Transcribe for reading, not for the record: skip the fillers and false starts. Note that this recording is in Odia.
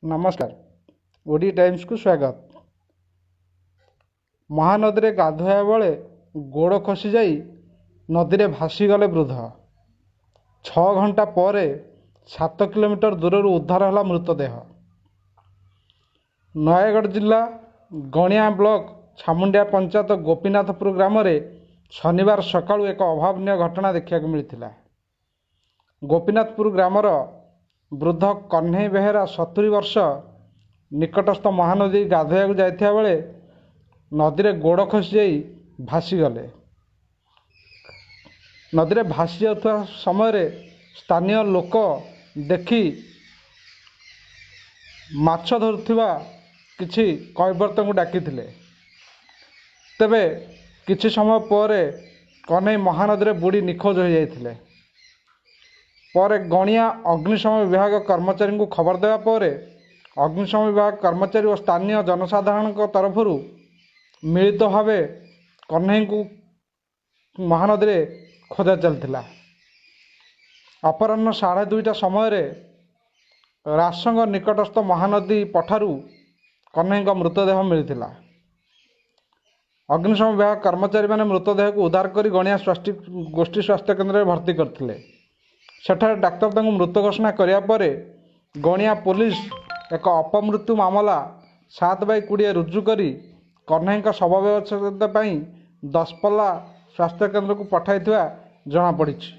ନମସ୍କାର, ଓଡ଼ି ଟାଇମ୍ସକୁ ସ୍ୱାଗତ। ମହାନଦୀରେ ଗାଧୋଇବା ବେଳେ ଗୋଡ଼ ଖସିଯାଇ ନଦୀରେ ଭାସିଗଲେ ବୃଦ୍ଧ। 6 ଘଣ୍ଟା ପରେ 7 କିଲୋମିଟର ଦୂରରୁ ଉଦ୍ଧାର ହେଲା ମୃତଦେହ। ନୟାଗଡ଼ ଜିଲ୍ଲା ଗଣିଆ ବ୍ଲକ ଛାମୁଣ୍ଡିଆ ପଞ୍ଚାୟତ ଗୋପୀନାଥପୁର ଗ୍ରାମରେ ଶନିବାର ସକାଳୁ ଏକ ଅଭାବନୀୟ ଘଟଣା ଦେଖିବାକୁ ମିଳିଥିଲା। ଗୋପୀନାଥପୁର ଗ୍ରାମର ବୃଦ୍ଧ କହ୍ନେଇ ବେହେରା 70 ବର୍ଷ ନିକଟସ୍ଥ ମହାନଦୀ ଗାଧୋଇବାକୁ ଯାଇଥିବା ବେଳେ ନଦୀରେ ଗୋଡ଼ ଖସିଯାଇ ଭାସିଗଲେ। ନଦୀରେ ଭାସି ଯାଉଥିବା ସମୟରେ ସ୍ଥାନୀୟ ଲୋକ ଦେଖି ମାଛ ଧରୁଥିବା କିଛି କୈବର୍ତ୍ତଙ୍କୁ ଡାକିଥିଲେ। ତେବେ କିଛି ସମୟ ପରେ କହ୍ନେଇ ମହାନଦୀରେ ବୁଡ଼ି ନିଖୋଜ ହୋଇଯାଇଥିଲେ। ପରେ ଗଣିଆ ଅଗ୍ନିଶମ ବିଭାଗ କର୍ମଚାରୀଙ୍କୁ ଖବର ଦେବା ପରେ ଅଗ୍ନିଶମ ବିଭାଗ କର୍ମଚାରୀ ଓ ସ୍ଥାନୀୟ ଜନସାଧାରଣଙ୍କ ତରଫରୁ ମିଳିତ ଭାବେ କହ୍ନେଇଙ୍କୁ ମହାନଦୀରେ ଖୋଜା ଚାଲିଥିଲା। ଅପରାହ୍ନ 2:30 ସମୟରେ ରାସଙ୍ଗ ନିକଟସ୍ଥ ମହାନଦୀ ପଠାରୁ କହ୍ନେଇଙ୍କ ମୃତଦେହ ମିଳିଥିଲା। ଅଗ୍ନିଶମ ବିଭାଗ କର୍ମଚାରୀମାନେ ମୃତଦେହକୁ ଉଦ୍ଧାର କରି ଗଣିଆ ଗୋଷ୍ଠୀ ସ୍ୱାସ୍ଥ୍ୟ କେନ୍ଦ୍ରରେ ଭର୍ତ୍ତି କରିଥିଲେ। ସେଠାରେ ଡାକ୍ତର ତାଙ୍କୁ ମୃତ ଘୋଷଣା କରିବା ପରେ ଗଣିଆ ପୋଲିସ ଏକ ଅପମୃତ୍ୟୁ ମାମଲା 7/20 ରୁଜୁ କରି କହ୍ନେଇଙ୍କ ଶବ ବ୍ୟବଚ୍ଛେଦ ପାଇଁ ଦଶପଲ୍ଲା ସ୍ୱାସ୍ଥ୍ୟକେନ୍ଦ୍ରକୁ ପଠାଇଥିବା ଜଣାପଡ଼ିଛି।